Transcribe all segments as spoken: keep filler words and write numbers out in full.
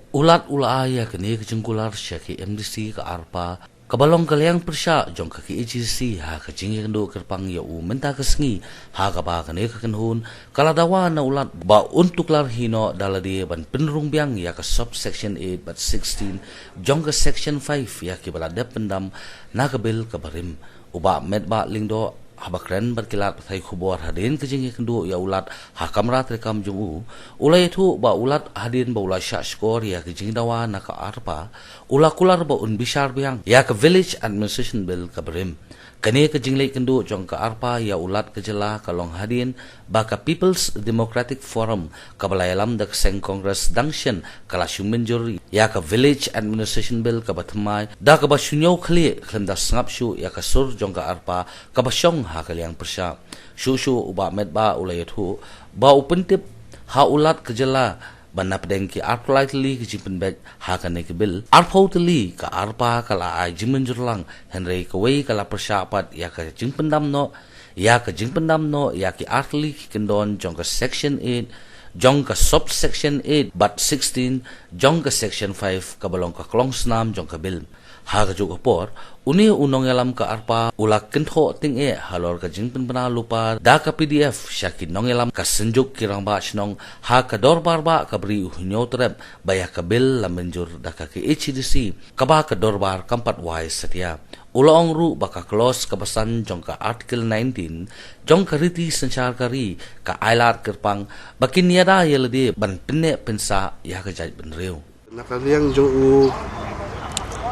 U Lat u la ai ïa kane ka jingkular sha ki M D C ka ARPA, kaba long ka liang pyrshah jong ka KHADC ha ka jingïakynduh kyrpang ïa u mynta ka sngi, ha kaba kane ka kynhun ka la dawa na u Lat ba un tuklar hi noh da lade ban pynrung biang ïa ka subsection eight bad sixteen jong ka section five ïa kiba la dep pyndam na ka bill kaba rim. U Bah Metbah Lyngdoh, haba kren bad ki lad pathai khubor hadien ka jingïakynduh ïa u Lat ha kamra treikam jong u, u la ïathuh ba u Lat hadien ba u la shah shkor ïa ka jingdawa na ka ARPA, u la kular ba un bishar biang ïa ka Village Administration Bill kaba rim. Kane ka jingleit kynduh jong ka ARPA ïa u Lat ka jylla ka long hadien ba ka People's Democratic Forum, kaba la ïalam da ka seng Congress dang shen, ka la shu mynjur ïa ka Village Administration Bill kaba thymmai, da kaba shu ñiew khlieh khlem da sngap shuh ïa ka sur jong ka ARPA kaba shong ha ka liang pyrshah. Shuh shuh u Bah Metbah u la ïathuh ba u pyntip ha u Lat ka jylla ba na pdeng ki arphew lai tylli ki jingpynbeit ha kane ka bill, arphew tylli ka ARPA ka la ai jingmynjur lang, hynrei kawei ka la pyrshah pat ïa ka jingpyndam noh, ïa ka jingpyndam noh ïa ki ar tylli ki kyndon jong ka section eight, jong ka subsection eight bad sixteen jong ka section five kaba long ka klong snam jong ka bill. Ha kajuh ka por, une u nongïalam ka ARPA u la kynthoh tyngeh halor ka jingpynbna lypa da ka PDF sha ki nongïalam ka Synjuk ki Rangbah Shnong ha ka dorbar bah kaba ri u Hynñiewtrep ba ïa ka bill la mynjur da ka KHADC, kaba ka dorbar kam pat wai satia. U la ong ruh ba ka clause kaba san jong ka Article nineteen jong ka Riti Synshar ka ri ka ai lad kyrpang ba kin ïada ïa lade ban pynneh pynsah ïa ka jaitbynriew. Na ka liang jong u,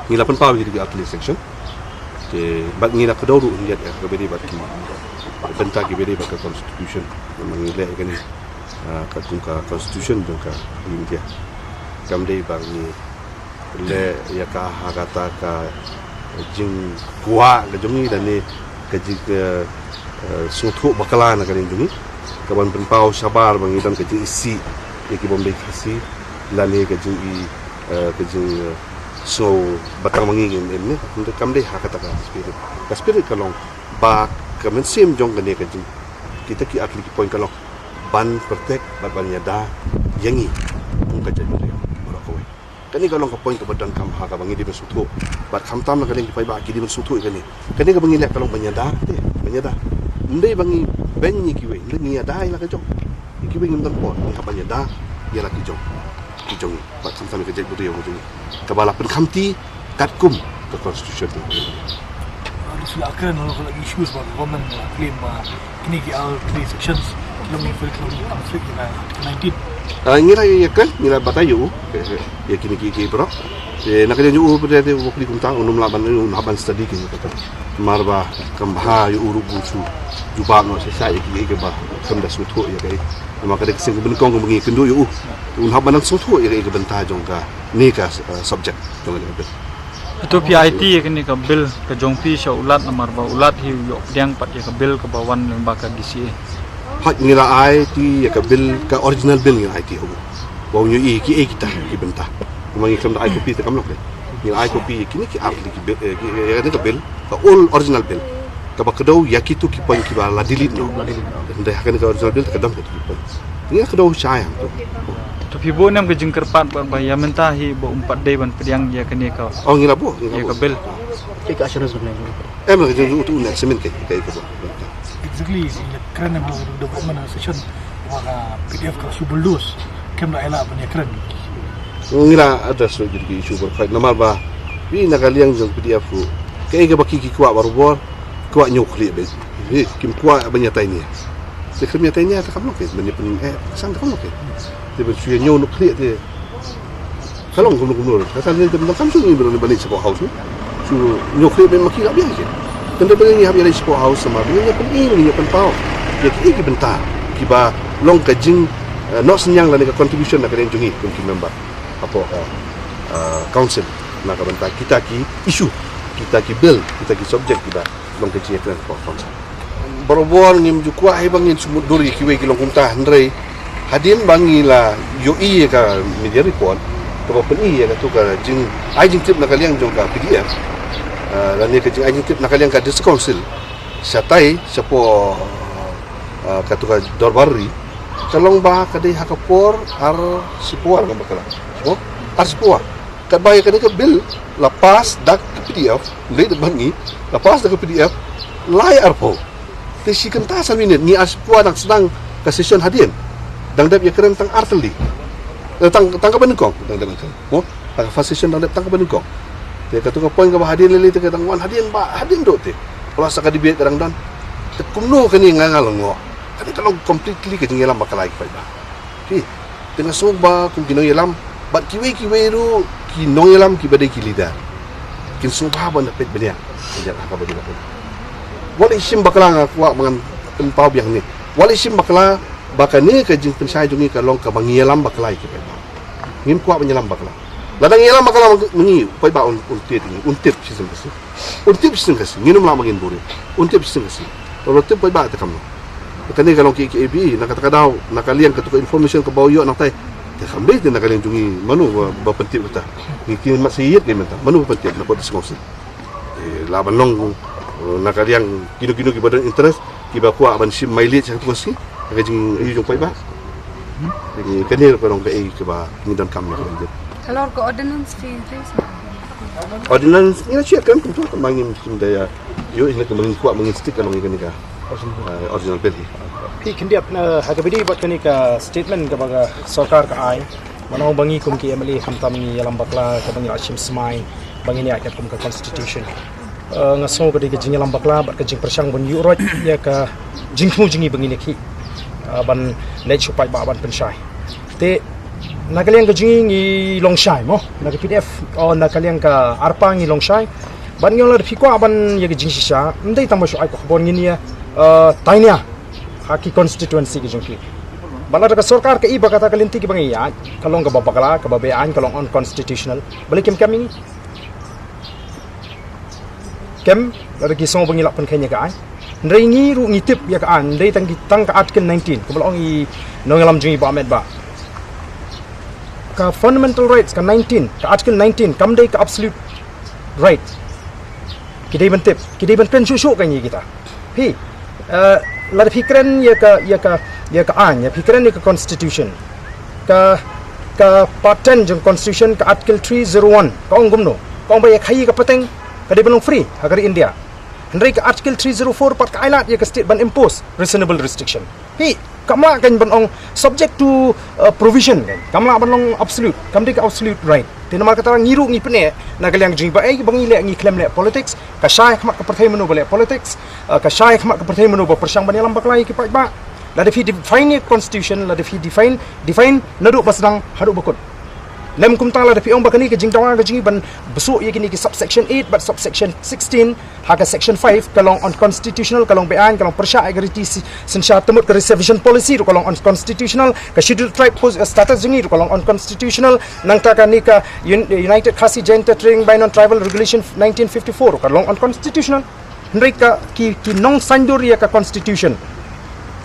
ngi la pynpaw ïa ki article section. Te bad ngi la kdew ruh ngi ïa ka beri bad ki bynta ki beri bad ka constitution. Namar ngi leh kane, ah, katkum ka constitution jong ka India. Kam dei ba ngi leh ïa ka ha kata ka jingkwah ka jong ngi lane ka jing, eh, eh, sngewthuh bakla na ka liang jong ngi. Ka ban pynpaw shabar ba ngi don ka jingisih ïa ki bym dei Khasi lane ka jing i, eh, ka jing, eh, sngew batang ma ngi ngim em ne. Kam dei ha kata ka spirit. Ka spirit ka long ba ka mynsiem jong kane ka jing, kita ki article ki point ka long ban protect bad ban ïada ïa ngi kum ka jaitbynriew baroh kawei. Kane ka long ka point kaba donkam ha kaba ngi dei ban sngewthuh. Bad khamtam na ka liang ki paidbah ki dei ban sngewthuh ïa kane. Kane kaba ngi leh ka long ban ïada, te, ban ïada. Ym dei ba ngi beiñ ïa kiwei, ym dei, ngi ïada ïa la ka jong. Ïa kiwei ngim don por, ngi hap ban ïada ïa la ki jong, ki jong ngi. Bad khamtam ïa ka jaitbynriew ka jong ngi, kaba la pynkhamti katkum ka constitution. Ruh shu la kren halor ka issues ba ka government la claim ba kine ki ar tylli sections ki long in full conflict ïa ka Article nineteen. Ah, ngi la ïakren, ngi la batai ïa u, ïa kine ki, ki baroh. Te na ka liang jong u, u ba dei u ba phi kumta, un ym lah ban, un hap ban study kine ki baroh. Namar ba kam bha ïa u ruh ba un shu jubab noh shisha ïa ki, ïa ki ba kam da sngewthuh ïa ka. Namar ka dei ka seng ka bynta kong kaba ngi kynduh ïa u. Un hap ban sngewthuh ïa ka, ïa ka bynta jong kane ka, eh, subject jong kane ka bill. Hato phi aiti ïa kane ka bill ka jong phi sha u Lat namar ba u Lat hi u ïoh pdiang pat ïa ka bill kaba wan lyngba ka DCA? Hooid, ngi la aiti ïa ka bill, ka original bill ngi la aiti ha u. Ba un ïohi kiei kita ki bynta. Kumba ngi khlem da ai copy te kam long te. Ngi la ai copy ïa kine ki ar tylli ki bill, eh, ki, ïa kane ka bill, ka old original bill. Kaba kdew ïa kitu ki point kiba la delete noh. Hynrei ha kane ka original bill te ka don kitu ki point. Ngi la kdew shai hangtu. To phi buh ne em ka jingkyrpad ba, ba ïa mynta hi ba um pat dei ban pdiang ïa kane ka, oh, ngi la buh, ngi la buh, ïa ka bill? Te ka assurance ne em? Em, ka jong utu un examine ka, ka, ka buh. Exactly, ngi la kren em ha u development session ba ka PDF ka shu bulldoze. Kem da ai la ban ïa kren. Ngi la address noh ki issue baroh kawei namar ba phi na ka liang jong PDF ruh, kaei kaba ki, ki kwah barabor, kwah ñiew khlieh beit. Hi, kim kwah ban ïatai nia. Te khlem ïatai nia te kam long ke, ban ïa pyn, eh, san te kam long ke. Te ban shu ïa ñiew noh khlieh te ka long kumno kumno. Kata ne te ban kam shu ngi ban ïa ban ïa shapoh house. Shu ñiew khlieh beit ma ki la biang ke. Te ban ïa hap ïa shapoh house ma ban ïa pyn, ïa pynpaw ïa ki, ïa ki bynta kiba long ka jing, eh, noh synñiang lane ka contribution na ka liang jong ngi kum ki member hapoh, eh, eh, council na ka bynta kita ki issue, kita ki bill, kita ki subject kiba long ka jingïakren hapoh council. Barabor ngim ju kwah hi ba ngin shu mutdur ïa kiwei ki long kumta, hynrei hadien ba ngi la ïohi ïa ka media report kaba pyni ïa katu ka jing, ai jingtip na ka liang jong ka PDF, eh, lane ka jing, ai jingtip na ka liang ka district council shatai shapoh, eh, katu ka dorbar ri, ka long ba ka dei ha ka por ar shipor, ngam bakla. Shipor? Arspah. Katba ïa kane ka bill la pass da ka P D F, lei da bang ngi, la pass da ka P D F, lai arphew. Te shi kynta sa minit ngi arspah dang sdang ka session hadien. Dang dep ïa kren tang artylli. Eh, tang, tang kaba nyngkong, dang dep ïa kren. Mo, tang ka first session dang dep tang kaba nyngkong. Te kato ka point kaba hadien lei lei te ka dang wan hadien ba, hadien doh te. Plus sa ka debate ka dang don. Te kumno kane nga nga long ngo. Kane ka long completely ka jingïalam bakla ïa ki paidbah. Phi, te nga sngew ba kum ki nongïalam, bad kiwei kiwei ruh ki nongïalam kiba dei ki leader. Kin sngewbha ban da peit bniah. Kin ïa ka ba dei ka peit. Wat la i shim bakla nga kwah ba ngan pynpaw biang ne. Wat la i shim bakla ba kane ka jingpynshai jong ngi ka long kaba ngi ïalam bakla ïa ki paidbah. Ngim kwah ban ïalam bakla. Lada ngi ïalam bakla ma ngi, paidbah un, un tip, un tip shisien ka sngi. Un tip shisien ka sngi, ngin ym lah ba ngin buhrieh. Un tip shisien ka sngi. Lada tip paidbah te kam noh. Kane ka long ki, ki A B, na kata ka daw, na ka liang katu ka information kaba u ïoh nangtai. Te kam dei te na ka liang jong ngi mano ba, ba pyntip kata. Ngi ki mat sa ïit ngi mynta. Mano ba pyntip na kata sngewsih. Eh, lah ban long, eh, na ka liang kino kino kiba don interest, kiba kwah ban shim mileage ha katu ka sngi. Ha ka jingïohi jong paidbah. Te kane ka long kaei kaba ngi donkam na ka liang. Halor ka ordinance fee, fee. Ordinance ngi la check kan kumto, ma ngim shim da ïa. Ïoh, ine ka ma ngi kwah, ma ngi stick ka long ïa kane ka, eh, original bill. Phi khyndiat, eh, ha kaba ïadei bad kane ka statement kaba ka sorkar ka ai. Ban ong ba ngi kum ki M L A khamtam ngi ïalam bakla kaba ngi la shim smai ba ngin ïaid katkum ka constitution. Eh, nga sngew ka dei ka jingïalam bakla bad ka jingpyrshang ban ïuh roit ïa ka jingthmu jong ngi ba ngin ïakhih, eh, ban leit sha u paidbah ban pynshai. Te na ka liang ka jong ngi ngi long shai mo, na ka P D F, oh, na ka liang ka ARPA ngi long shai. Bad ngi ong lada phi kwah ban ïa ka jingshisha, ym dei tang ba shu ai ka khubor, ngin ïa, eh, tainia ha ki constituency ki jong ki. Bad lada ka sorkar ka i ba kata ka lynti kiba ngi ïaid ka long kaba bakla, kaba beaiñ, ka long unconstitutional, balei kim kem ïa ngi? Kem, lada ki sngew ba ngi lah pynkheiñ ïa ka aiñ. Hynrei ngi ruh ngi tip ïa ka aiñ, hynrei tang ki, tang ka Article nineteen, kumba la ong i nongïalam jong ngi Bah Ahmed Bah. Ka fundamental rights, ka nineteen, ka Article nineteen, kam dei ka absolute right. Ki dei ban tip, ki dei ban kren shuh shuh ka ngi kita. Phi, eh, lada phi kren ïa ka, ïa ka, ïa ka aiñ, ïa phi kren ïa ka constitution. Ka, ka part ten jong constitution, ka Article three zero one, ka ong kumno? Ka ong ba ïa khaïi ka pateng ka dei ban long free ha ka ri India. Hynrei ka Article three zero four pat ka ai lad ïa ka state ban impose reasonable restriction. Phi, kam lah kan ban ong subject to, uh, provision kan. Kam lah ban long absolute, kam dei ka absolute right. Te namar kata ngi ruh ngi pyneh na ka liang jong ngi ba ei ba ngi leh, ngi khlem leh politics, ka shai khmat ka pyrthei mano ba leh politics, uh, ka shai khmat ka pyrthei mano ba pyrshang ban ïalam bakla ïa ki paidbah. Lada phi define ïa constitution, lada phi define, define naduh ba sdang haduh ba kut. Lem kumta lada phi ong ba kane ka jingdawa ka jong ngi ban bsuh ïa kine ki subsection eight bad subsection sixteen ha ka section five ka long unconstitutional, ka long beaiñ, ka long pyrshah ïa ka riti si-, synshar, te mut ka reservation policy ruh ka long unconstitutional, ka scheduled tribe pos-, status jong ngi ruh ka long unconstitutional, nangta kane ka Un-, United Khasi Jaintia Training by Non-Tribal Regulation nineteen fifty-four ruh ka long unconstitutional. Hynrei ka ki, ki nongsaindur ïa ka constitution,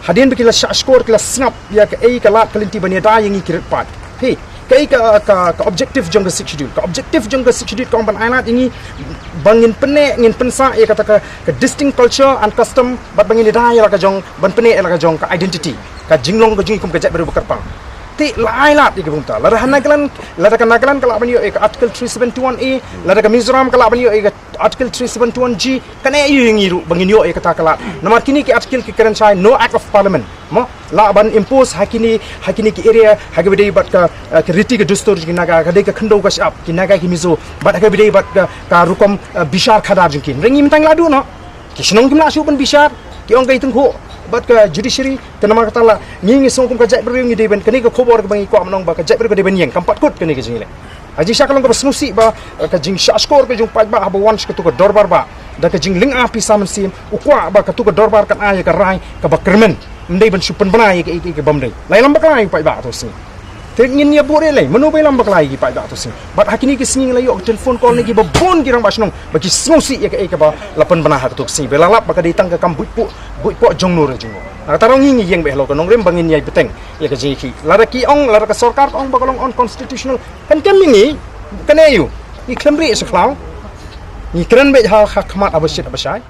hadien ba ki la shah shkor, ki la sngap ïa kaei ka lad ka lynti ban ïada ïa ngi ki rit paid. Phi, kaei ka, ka, ka objective jong ka Sixth Schedule? Ka objective jong ka Sixth Schedule ka ong ban ai lad ïa ngi ba ngin pyneh, ngin pynsah ïa kata ka, ka distinct culture and custom, bad ba ngin ïada ïa la ka jong, ban pyneh ïa la ka jong ka identity, ka jinglong ka jong ngi kum ka jaitbynriew ba kyrpang. Te la ai lad ïa ki bynta. Lada ha Nagaland, lada ka Nagaland ka lah ban ïoh ïa ka Article three seventy-one A, lada ka Mizoram ka lah ban ïoh ïa ka Article three seventy-one G, kan ïoh ïa ngi ruh ba ngin ïoh ïa kata ka lad. Namar kine ki article ki kren shai no act of parliament. Mo, lah ban impose ha kine, ha kine ki area, ha kaba ïadei bad ka, eh, ka riti ka dustur jong ki Naga, ka dei ka khyndew ka shyiap, ki Naga ki Mizo, bad ha kaba ïadei bad ka, ka rukom, eh, bishar khadar jong ki. Hynrei ngi mynta ngi la duh noh. Ki shnong kim lah shuh ban bishar, ki ong ka i tyngkhuh bad ka judiciary, te namar kata la ngi, ngi sngew kum ka jaitbynriew ngi dei ban, kane ka khubor kaba ngi kwah ban ong ba ka jaitbynriew ka dei ban ïeng, kam pat kut kane ka jingleh. Ka jingshah ka long kaba sngewsih ba, eh, ka jingshah shkor ka jong paidbah haba wan sha katu ka dorbar bah, da ka jinglynga pisa mynsiem, u kwah ba katu ka dorbar kan ai ïa ka rai kaba kyrmen, ym dei ban shu pynbna ïa ka, ïa ka, ïa ka bym dei. La ïalam bakla ïa u paidbah katto ka sngi. Te ngin ïa buhrieh lei, mano ba ïalam bakla ïa ki paidbah katto ka sngi? Bad ha kine ki sngi ngi la ïoh ka telephone call na kiba bun ki rangbah shnong ba ki sngewsih ïa kaei kaba la pynbna ha katto ka sngi, ba la lap ba ka dei tang ka kam buit poh, buit poh jong no re jong no. Na kata ruh ngi ngi ïeng beit halor ka nongrim ba ngin ïai bteng ïa ka jingïakhih. Lada ki ong, lada ka sorkar ka ong ba ka long unconstitutional, kan kem ïa ngi, kan ïa u, ngi khlem rieh sha khlaw. Ngi kren beit ha, ha khmat haba shit haba shai.